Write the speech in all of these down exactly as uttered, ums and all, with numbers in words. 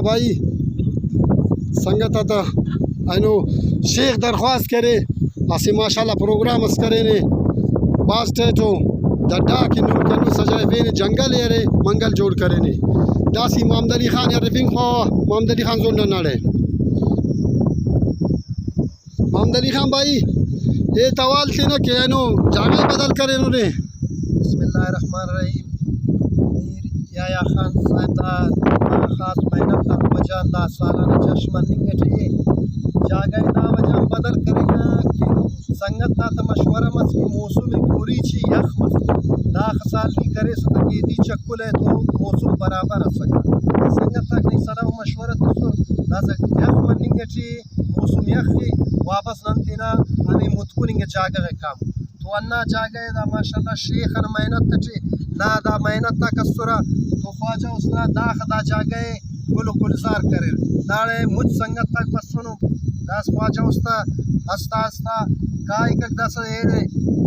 بھائی، سنگت آتا اینو شیخ درخواست کرے، اسہ ماشاءاللہ پروگرام اس کرینے، بھاز ٹائٹ ءُ۔ دا ڈاک نم کنو سجائفینے، جنگل ءِ ارے، منگل جوڑ کرینے۔ داسی محمد علی خان ارفنگ خواوہ، محمد علی خان زون ناڑے۔ محمد علی خان بھائی، اے توال تینا کہ اینو جاگہ ءِ بدل کرینو نے۔ بسم اللہ الرحمن الرحیم۔ میر یحییٰ خان صاحب دا خاص محنت آتا وجہ دا سالانہ جشن مننگ ٹی ءِ۔ جاگہ ءِ دا وجہ آن بدل کرینہ کہ سنگت آتا مشورہ مس کہ موسم گوریچی یخ مس، داخہ سال نی کریسہ تہ گیتی چکل ءِ تو موسم برابر ئسکہ۔ سنگت آک نی صلاح و مشورہ تسر، داسہ یخ مننگ ٹی ءِ، موسم یخ ءِ، واپس نن تینا ہمے متکن انگا جاگہ غا کامو۔ تو ہندا جاگہ ءِ دا ماشاءاللہ شیخ ئنا محنت ٹی، نا دا محنت آک اسرہ، تو خواجہ استاد داخہ دا جاگہ ءِ گل و گلزار کریر۔ داڑے مچ سنگت آک بسنو، داسہ خواجہ استاد آستہ آستہ کائکک داسہ ایڑے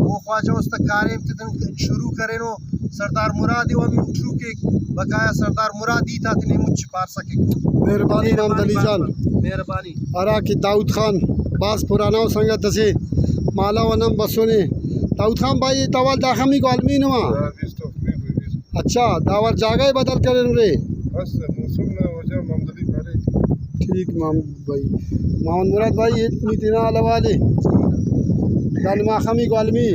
او خواجہ استاد کاریم تتون شروع کرینو۔ سردار مراد ءِ ہم انٹرویو کیک، بقایا سردار مراد ہیت آتے نے مچ پارسا کیک۔ مہربانی محمد علی جان۔ مہربانی۔ ہرا کہ داؤد خان بھاز پرانا ءُ، سنگت اسے مالو آن ہم بسنے۔ داؤد خان بھائی، توال داخہ ہم ای گوالمی نما؟ ہاں، بیست و ہفت۔ اچھا، دا وار جاگہ ءِ بدل کرینو رے؟ بس موسم نا وجہ محمد علی پارے۔ ٹھیک محمد بھائی۔ محمد مراد بھائی، ہیت نی تینا حال حوال ءِ؟ دا نما آخہ ہم ای گوالمی؟